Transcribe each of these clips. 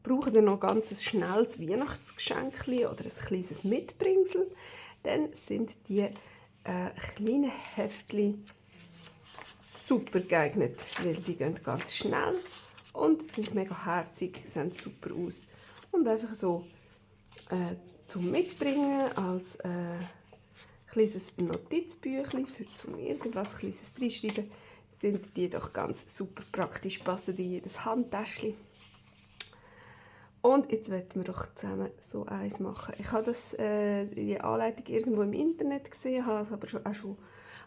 braucht ihr noch ganz ein schnelles Weihnachtsgeschenk oder ein kleines Mitbringsel, dann sind die kleinen Heftchen super geeignet, weil die gehen ganz schnell und sind mega herzig, sehen super aus. Und einfach so zum Mitbringen als kleines Notizbüchlein für zum irgendwas Kleines reinschreiben, sind die doch ganz super praktisch, passen in jedes Handtäschchen. Und jetzt wollen wir doch zusammen so eins machen. Ich habe die Anleitung irgendwo im Internet gesehen, habe es aber auch schon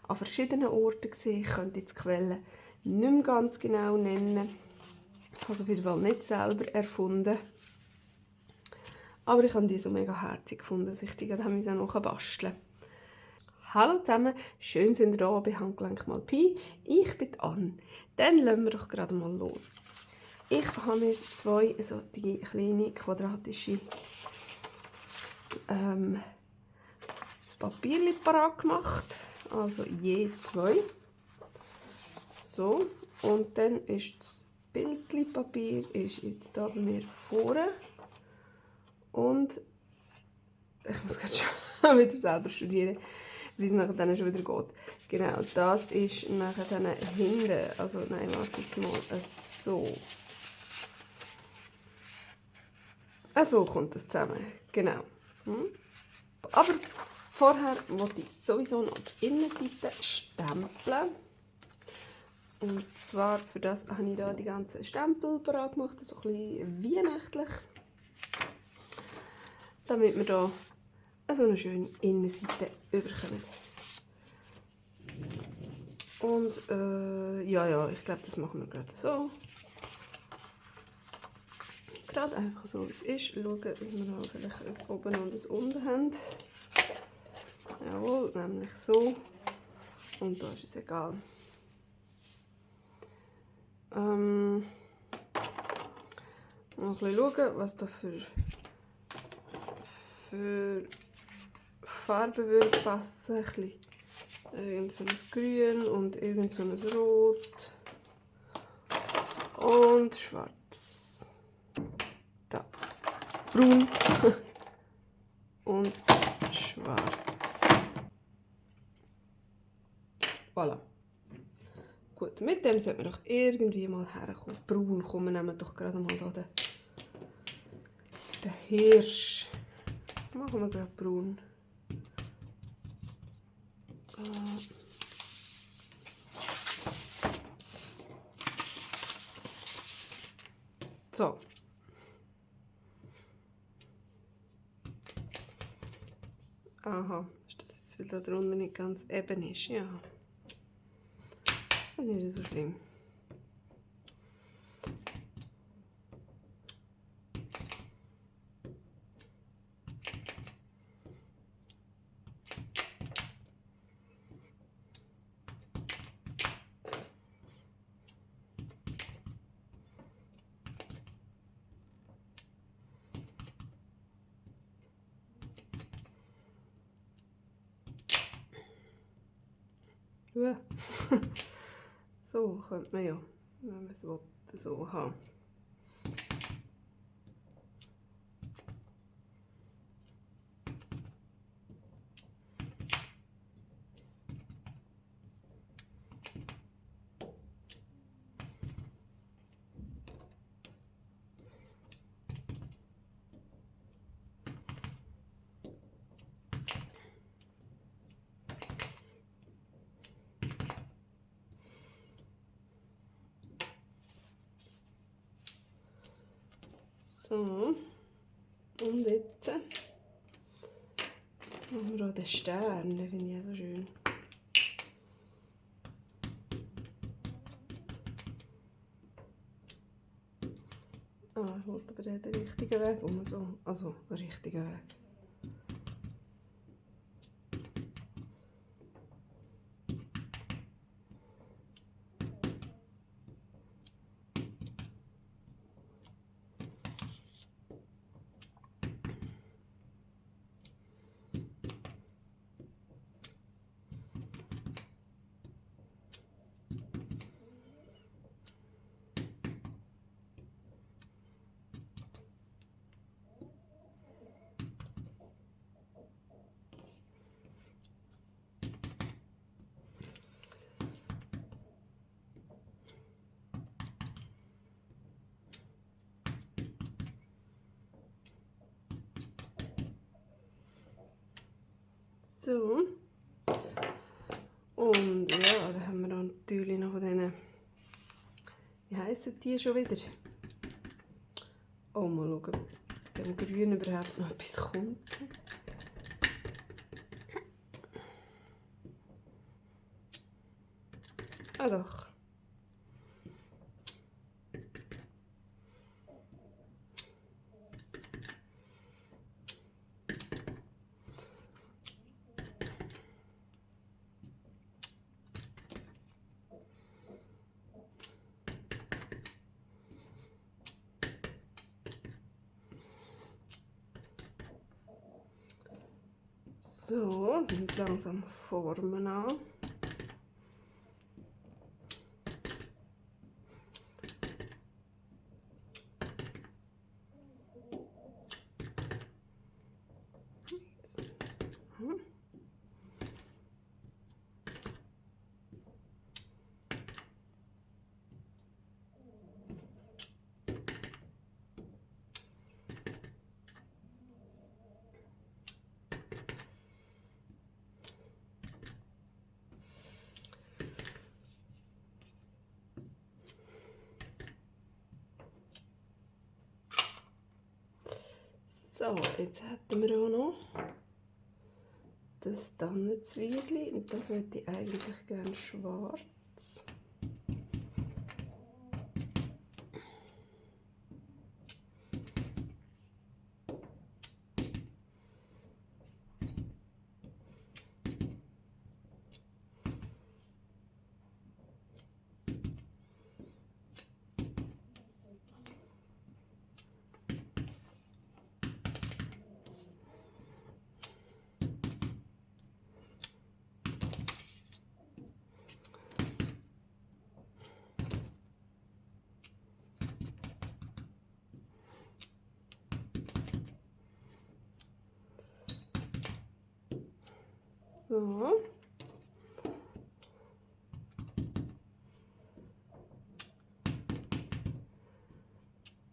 an verschiedenen Orten gesehen. Ich könnte jetzt die Quellen nicht mehr ganz genau nennen. Ich habe es auf jeden Fall nicht selber erfunden. Aber ich habe die so mega herzig gefunden, dass ich die gerade noch basteln musste. Hallo zusammen, schön sind ihr da bei Handgelenk mal Pi. Ich bin Anne. Dann lassen wir doch gerade mal los. Ich habe mir zwei die kleine quadratische Papierchen parat gemacht, also je zwei. So, und dann ist das Bildpapier jetzt da bei mir vorne. Und ich muss gerade schon wieder selber studieren, wie es nachher dann schon wieder geht. Genau, das ist nachher dann hinten, also nein, warte jetzt mal, so. So kommt das zusammen, genau. Aber vorher wollte ich sowieso noch die Innenseite stempeln. Und zwar für das habe ich da die ganzen Stempel parat gemacht, so ein bisschen weihnachtlich. Damit wir da so eine schöne Innenseite bekommen. Und ja, ich glaube, das machen wir gerade so. Gerade einfach so, wie es ist. Schauen, dass wir da vielleicht ein Oben und ein Unten haben. Jawohl, nämlich so. Und da ist es egal. Mal ein bisschen schauen, was da für Farben würde passen. Ein bisschen irgend so ein Grün und irgend so ein Rot. Und schwarz. Da. Braun. Und schwarz. Voilà. Gut, mit dem sollten wir doch irgendwie mal herkommen. Braun, kommen wir nehmen doch gerade mal hier den Hirsch. Machen wir gerade braun. So. Aha, ist das jetzt, weil da drunter nicht ganz eben ist? Ja. Das ist nicht so schlimm. Ja. So könnte man ja, wenn man es will, so haben. So, und jetzt machen wir auch den Stern, den finde ich auch so schön. Ich wollte aber den richtigen Weg so. Also, den richtigen Weg. So. Und ja, dann haben wir auch natürlich noch von diesen, wie heissen die schon wieder? Oh, mal schauen, ob dem Grün überhaupt noch etwas kommt. Ah doch. So, sind langsam Formen an. So, jetzt hätten wir auch noch das Tannenzwiebeln und das möchte ich eigentlich gerne schwarz. So.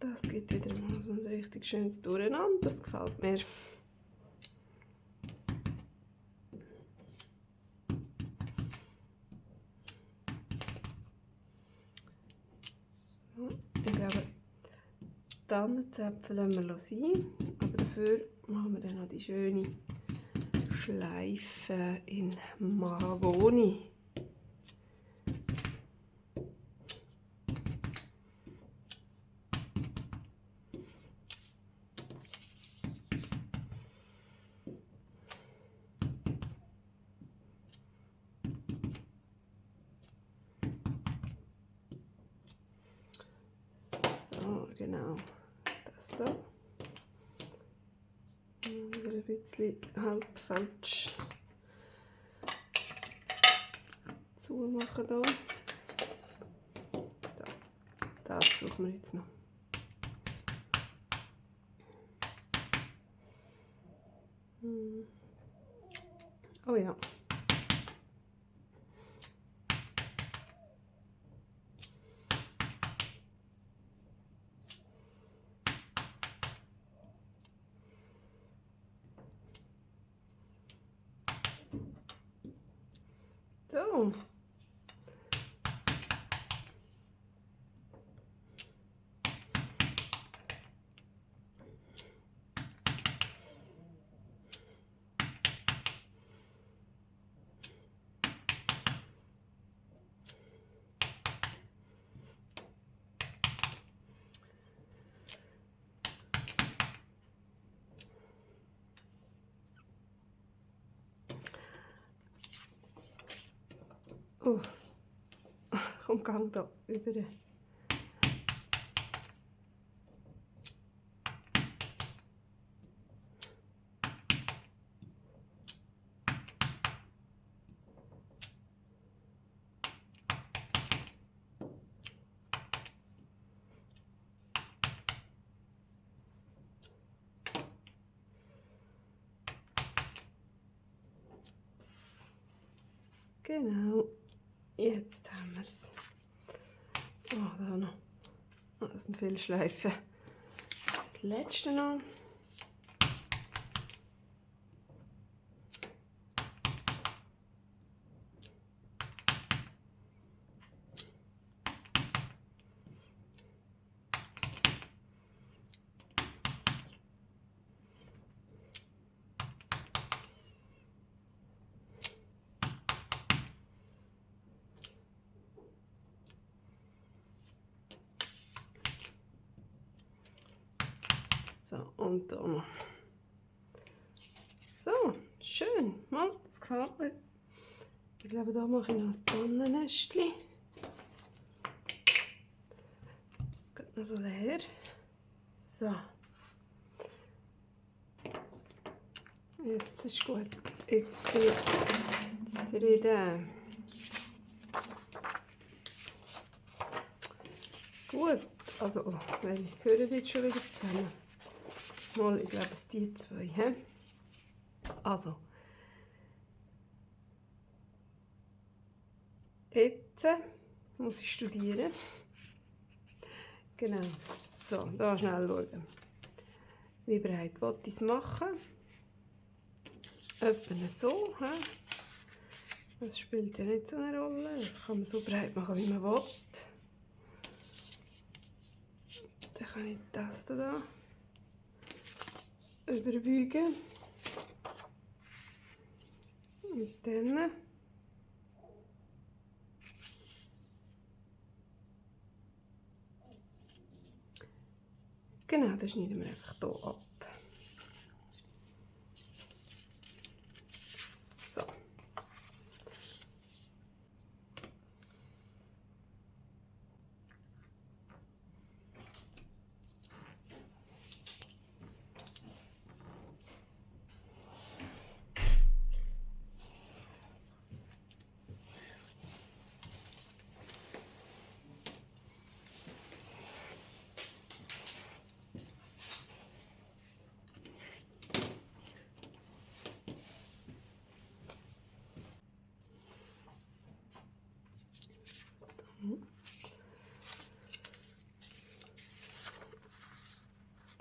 Das gibt wieder mal so ein richtig schönes Durcheinander, das gefällt mir. So, ich glaube, die Tannenzäpfel lassen wir sein, aber dafür machen wir dann noch die schöne Schleife in Mahagoni. So, genau, das da. Wieder ein bisschen halt falsch zumachen hier. Das brauchen wir jetzt noch. Oh ja. So. Oh, komm, gang da über. Genau, jetzt haben wir es. Oh, da noch. Das sind viele Schleifen. Das letzte noch. So, und da noch. So, schön. Mal, das gefällt mir. Ich glaube, da mache ich noch ein Tannennestchen. Das geht noch so leer. So. Jetzt ist gut. Jetzt bin ich zufrieden. Gut. Also, oh, welche gehören jetzt schon wieder zusammen? Mal, ich glaube, es die zwei. He? Also. Jetzt muss ich studieren. Genau. So, da schnell schauen. Wie breit wollte ich es machen? Etwa so. He? Das spielt ja nicht so eine Rolle. Das kann man so breit machen, wie man will. Dann kann ich das hier überbeugen. Und dann genau, das schneiden wir einfach hier ab. So.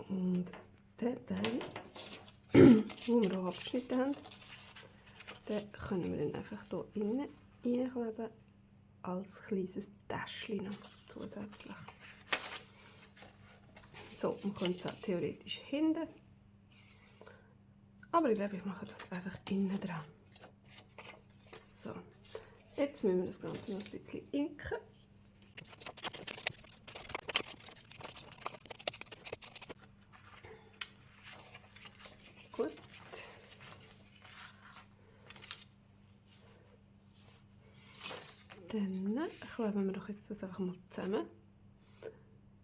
Und den Teil, den wir hier abgeschnitten haben, den können wir dann einfach hier innen reinkleben, als kleines Täschchen noch zusätzlich. So, man könnte es auch theoretisch hinten, aber ich glaube, ich mache das einfach innen dran. So, jetzt müssen wir das Ganze noch ein bisschen inken. Gut. Dann kleben wir doch jetzt das einfach mal zusammen.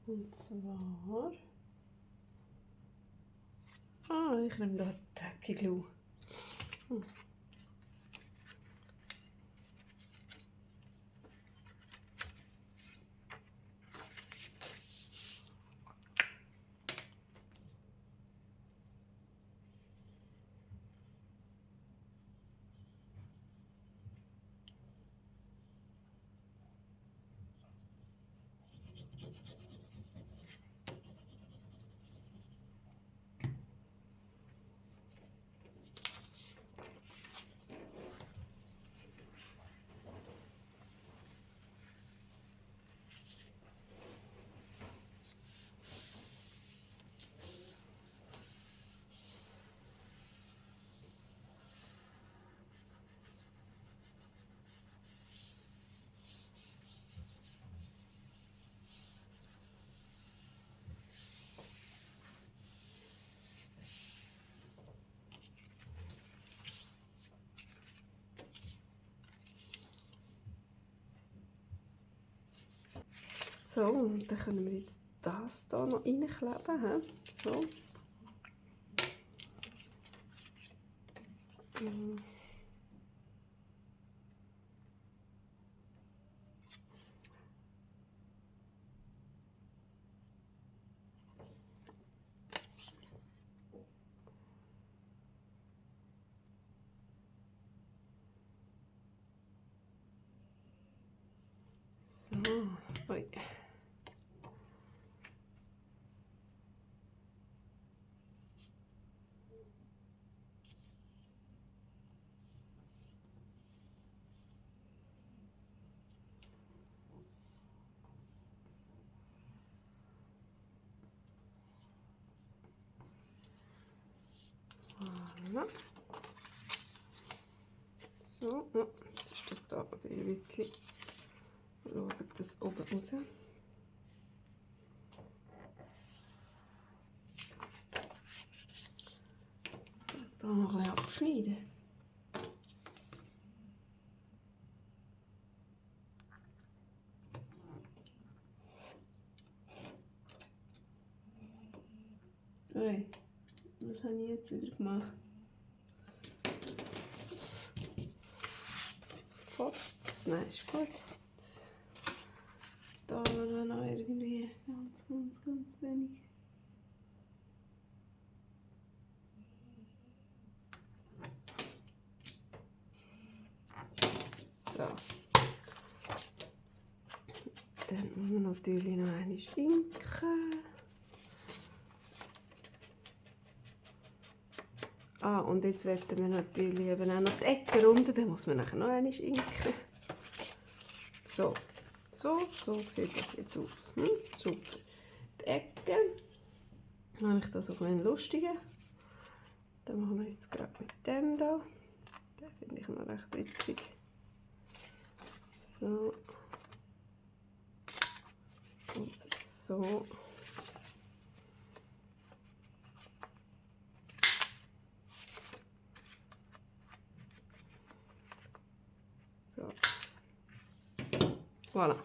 Und zwar... ich nehme hier Tacky Glue. So, und dann können wir jetzt das hier noch reinkleben. So. So, ui. Voilà. So, jetzt ist das hier aber ein bisschen, schaut das oben raus. hier noch ein bisschen abschneiden. Hey, was habe ich jetzt wieder gemacht? Nein, ist gut. Da noch irgendwie ganz wenig. So. Dann müssen wir natürlich noch einmal inken. Ah, und jetzt wollen wir natürlich eben auch noch die Ecken runter, dann muss man nachher noch einmal inken. So sieht das jetzt aus. Super. Die Ecken, dann habe ich das auch einen lustigen. Den machen wir jetzt gerade mit dem hier. Den finde ich noch recht witzig. So. Und so. So. Voilà.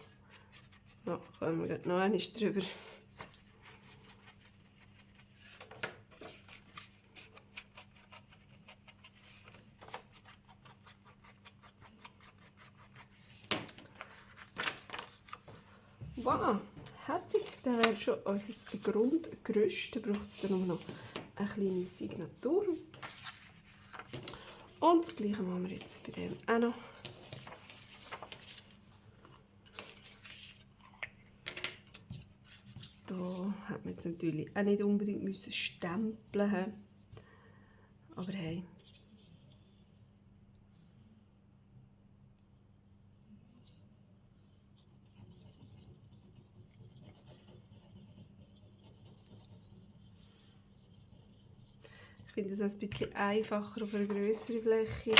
Ja, kommen wir noch einmal drüber. Voilà, herzig. Das wäre schon unser Grundgerüst. Da braucht es dann nur noch eine kleine Signatur. Und das Gleiche machen wir jetzt bei dem auch noch. Da hat man jetzt natürlich auch nicht unbedingt stempeln müssen. Aber hey. Ich finde es ein bisschen einfacher auf einer grösseren Fläche.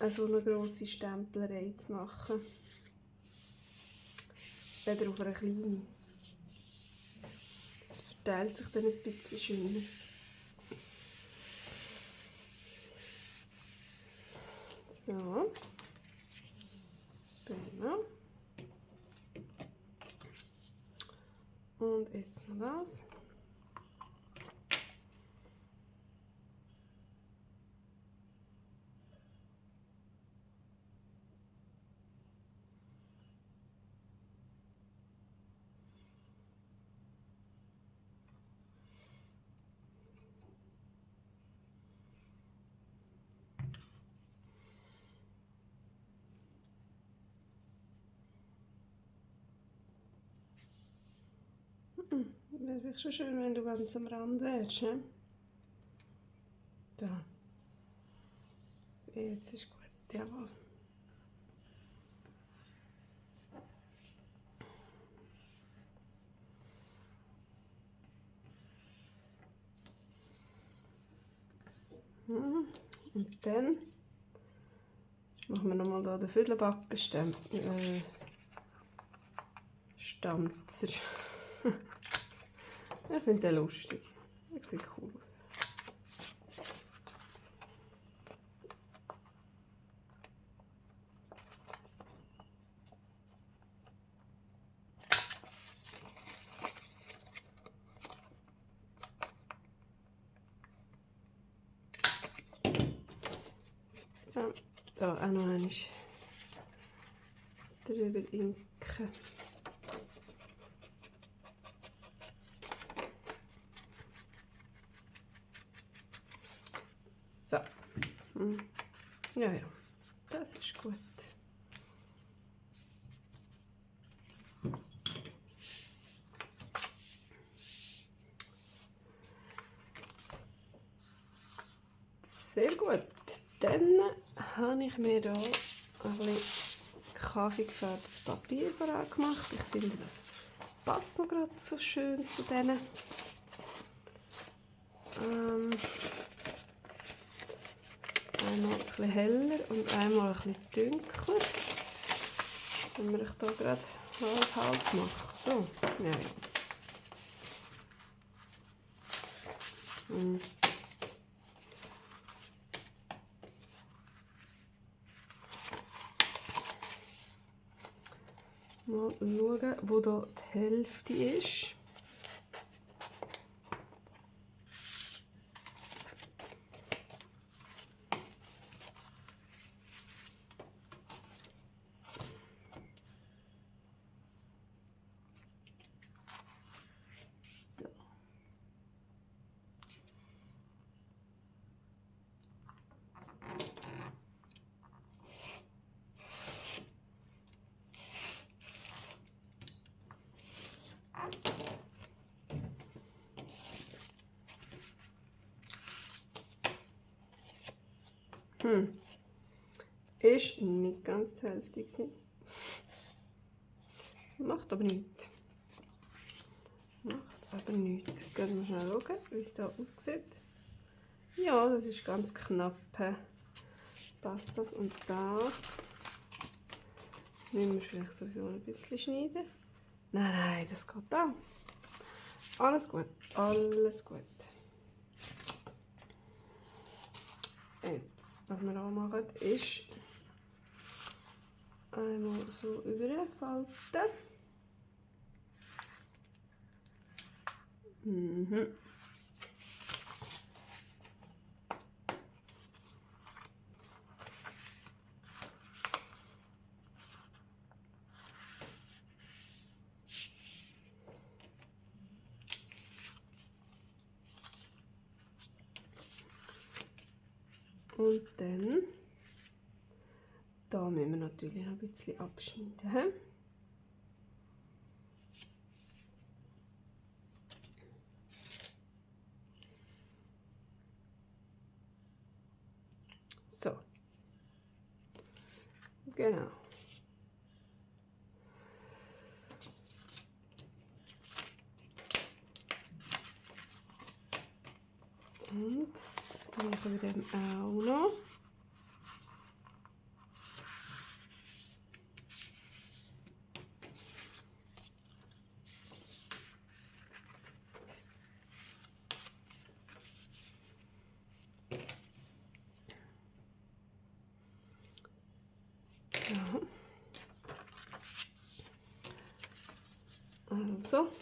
So eine grosse Stemplerei zu machen. Weder auf einer kleinen. Es verteilt sich dann ein bisschen schöner. So. Prima. Und jetzt noch das. Wäre schon schön, wenn du ganz am Rand wärst. He? Da. Jetzt ist gut, jawohl. Und dann machen wir nochmal hier den Füllbacken Stanzer. Ich finde den lustig. Der sieht cool aus. So, da auch noch einmal drüber inken. So. Ja, das ist gut. Sehr gut. Dann habe ich mir hier ein bisschen kaffeegefärbtes Papier gemacht. Ich finde, das passt noch gerade so schön zu denen. Einmal ein bisschen heller und einmal ein bisschen dunkler. wenn wir da gerade halb machen. So, ja. Mal schauen, wo da die Hälfte ist. Ist nicht ganz die Hälfte gewesen. Macht aber nichts. Gehen wir schnell schauen, wie es hier aussieht. Ja, das ist ganz knapp. Passt das und das. Müssen wir vielleicht sowieso ein bisschen schneiden. Nein, das geht auch. Alles gut, alles gut. Jetzt, was wir auch machen, ist einmal so überfalten. Und dann, da müssen wir natürlich noch ein bisschen abschneiden. So. Genau. Und dann machen wir dem auch noch. So. Also.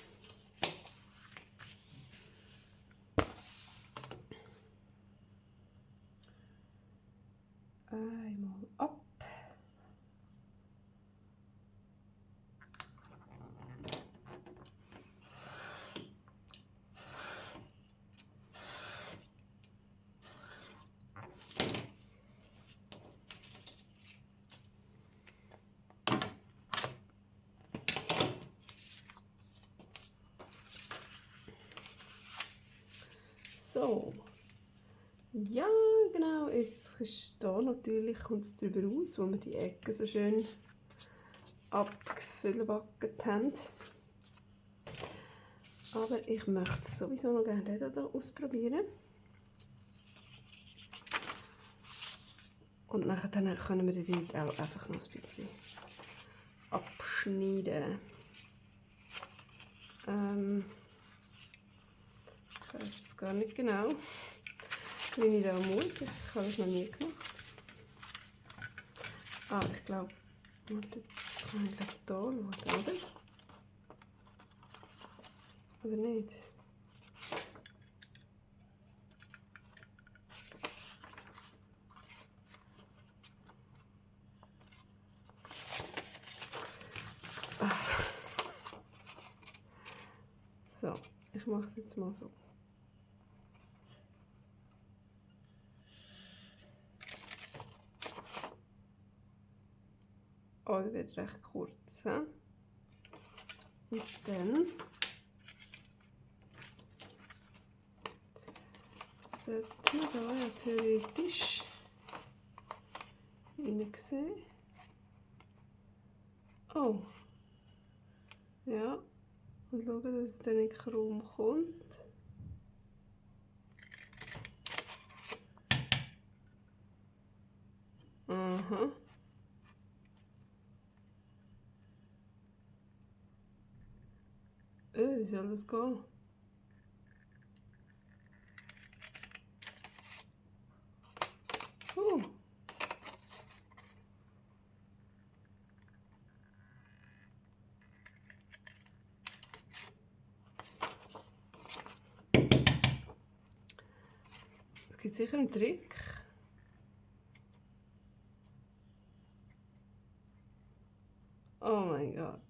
Einmal ab. So. Ja, genau, jetzt ist da natürlich, kommt es drüber aus, wo wir die Ecken so schön abgefüllbackt haben. Aber ich möchte sowieso noch gerne den hier ausprobieren. Und nachher können wir den dort auch einfach noch ein bisschen abschneiden. Ich weiß jetzt gar nicht genau, wie ich da muss. Ich habe das noch nie gemacht. Ah, ich glaube, jetzt kann ich hier schauen, oder? Oder nicht? So, ich mache es jetzt mal so. Oh, das wird recht kurz. He? Und dann sollten wir da ja theoretisch reinsehen. Oh. Ja. Und schauen, dass es dann nicht krumm kommt. Aha. Wie soll das gehen? Es gibt sicher einen Trick. Oh mein Gott.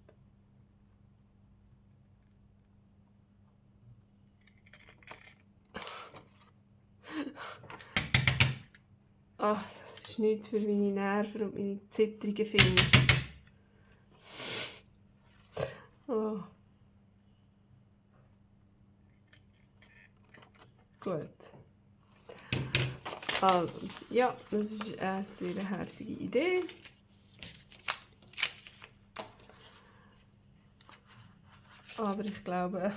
Ach, das ist nichts für meine Nerven und meine zittrigen Finger. Oh. Gut. Also, ja, das ist eine sehr herzige Idee. Aber ich glaube,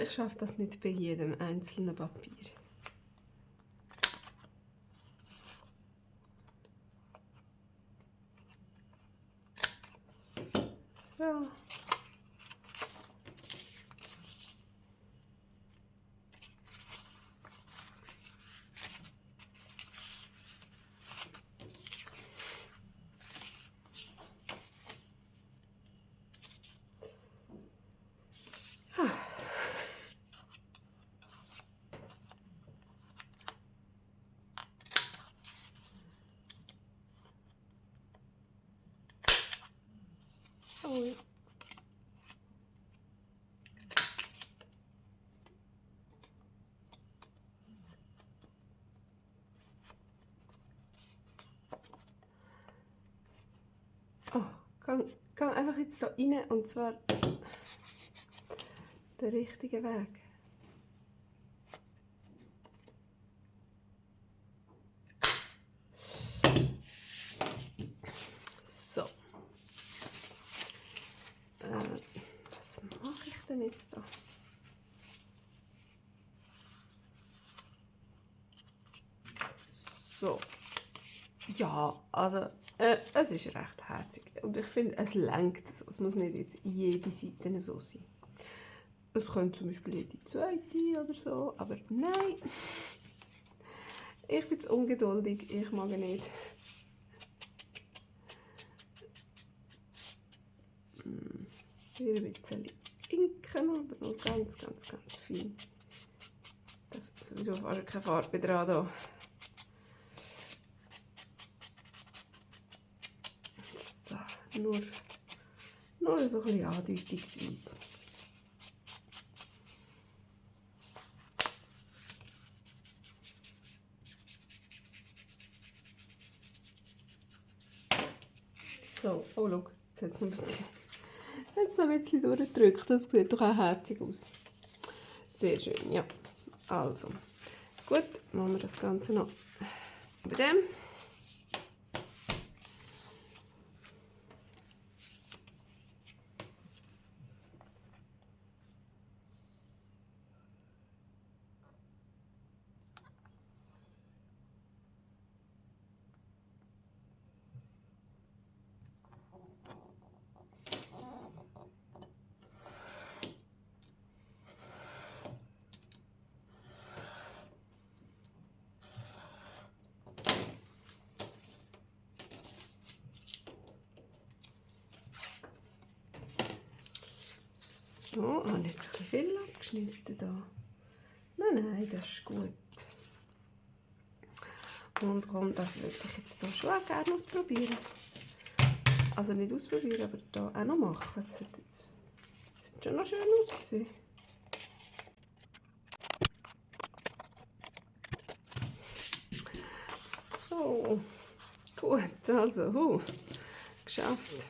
ich schaffe das nicht bei jedem einzelnen Papier. So. Oh ja. Oh, gang einfach jetzt da rein, und zwar den richtigen Weg. So. Was mache ich denn jetzt da? So. Ja, also es ist recht herzig. Und ich finde, es lenkt so. Es muss nicht jetzt jede Seite so sein. Es könnte zum Beispiel jede zweite oder so, aber nein. Ich bin zu ungeduldig, ich mag nicht. Wieder ein bisschen inken, aber noch ganz, ganz, ganz fein. Da ist sowieso fast keine Farbe dran da. So, nur so ein bisschen andeutungsweise. So, oh schau, jetzt hat es noch ein bisschen durchgedrückt. Das sieht doch auch herzig aus. Sehr schön, ja. Also, gut, machen wir das Ganze noch bei dem. So, habe ich jetzt ein bisschen viel abgeschnitten da. Nein, das ist gut. Und komm, das würde ich jetzt hier schon auch gerne ausprobieren. Also nicht ausprobieren, aber hier auch noch machen. Das sieht schon noch schön ausgesehen. So, gut, also, geschafft.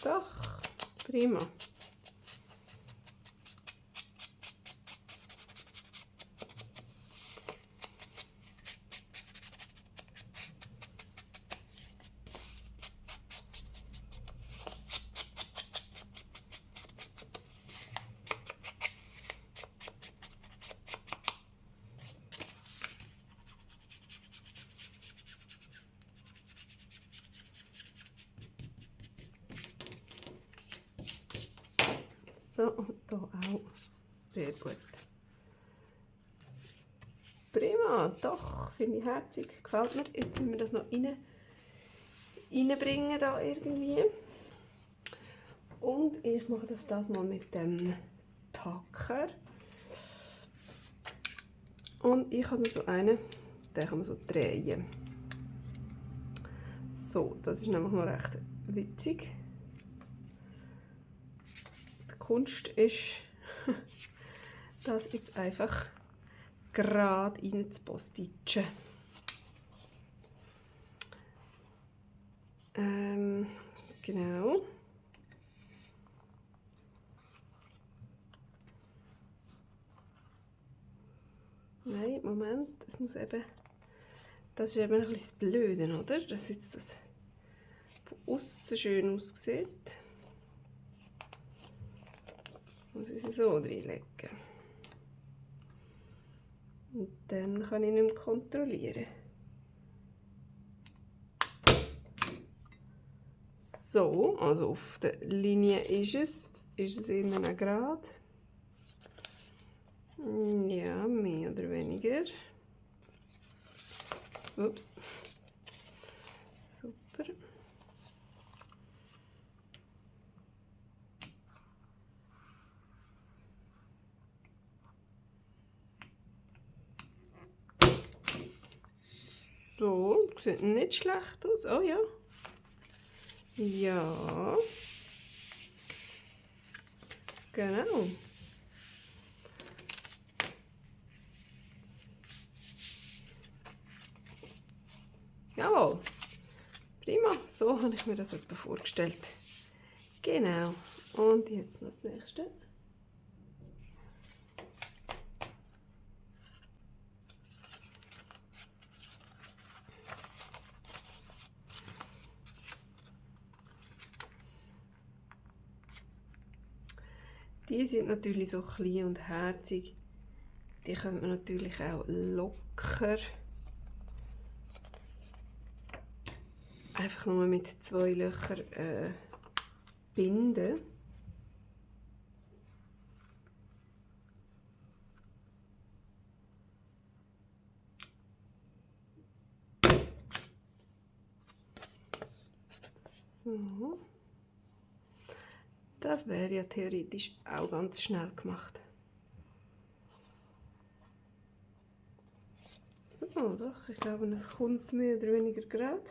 Doch, prima. So, und hier auch. Sehr gut. Prima, doch, finde ich herzig. Gefällt mir. Jetzt müssen wir das noch reinbringen da irgendwie. Und ich mache das mal mit dem Tacker. Und ich habe so einen, den kann man so drehen. So, das ist nämlich noch recht witzig. Die Kunst ist, das jetzt einfach gerade rein zu postitschen. Genau. Nein, Moment, es muss eben, das ist eben ein bisschen das Blöde, oder? Dass jetzt das von außen schön aussieht. Muss ich sie so reinlegen. Und dann kann ich nicht mehr kontrollieren. So, also auf der Linie ist es innen auch gerade. Ja, mehr oder weniger. Ups. Super. So, sieht nicht schlecht aus. Oh ja. Ja. Genau. Jawohl. Prima. So habe ich mir das etwa vorgestellt. Genau. Und jetzt noch das nächste. Die sind natürlich so klein und herzig. Die können wir natürlich auch locker einfach nur mit 2 Löchern binden. So. Das wäre ja theoretisch auch ganz schnell gemacht. So, doch, ich glaube, es kommt mehr oder weniger gerade.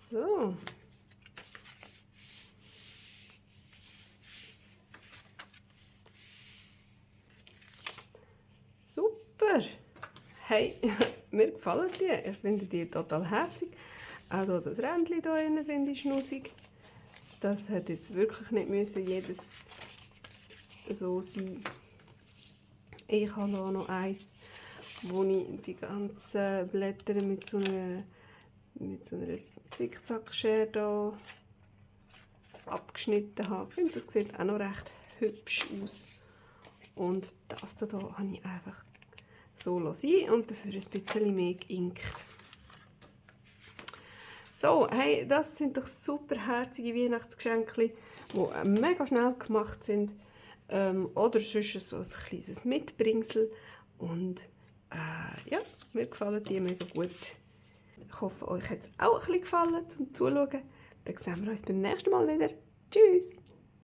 So. Super. Hey, mir gefallen die. Ich finde die total herzig. Auch hier das Rändchen hier innen finde ich schnussig. Das hat jetzt wirklich nicht müssen jedes so sein. Ich habe hier noch eins, wo ich die ganzen Blätter mit so einer Zickzackschere hier abgeschnitten habe. Ich finde, das sieht auch noch recht hübsch aus. Und das hier habe ich einfach so sein und dafür ein bisschen mehr geinkt. So, hey, das sind doch super herzige Weihnachtsgeschenke, die mega schnell gemacht sind. Oder sonst so ein kleines Mitbringsel. Und ja, mir gefallen die mega gut. Ich hoffe, euch hat es auch ein bisschen gefallen zum Zuschauen. Dann sehen wir uns beim nächsten Mal wieder. Tschüss!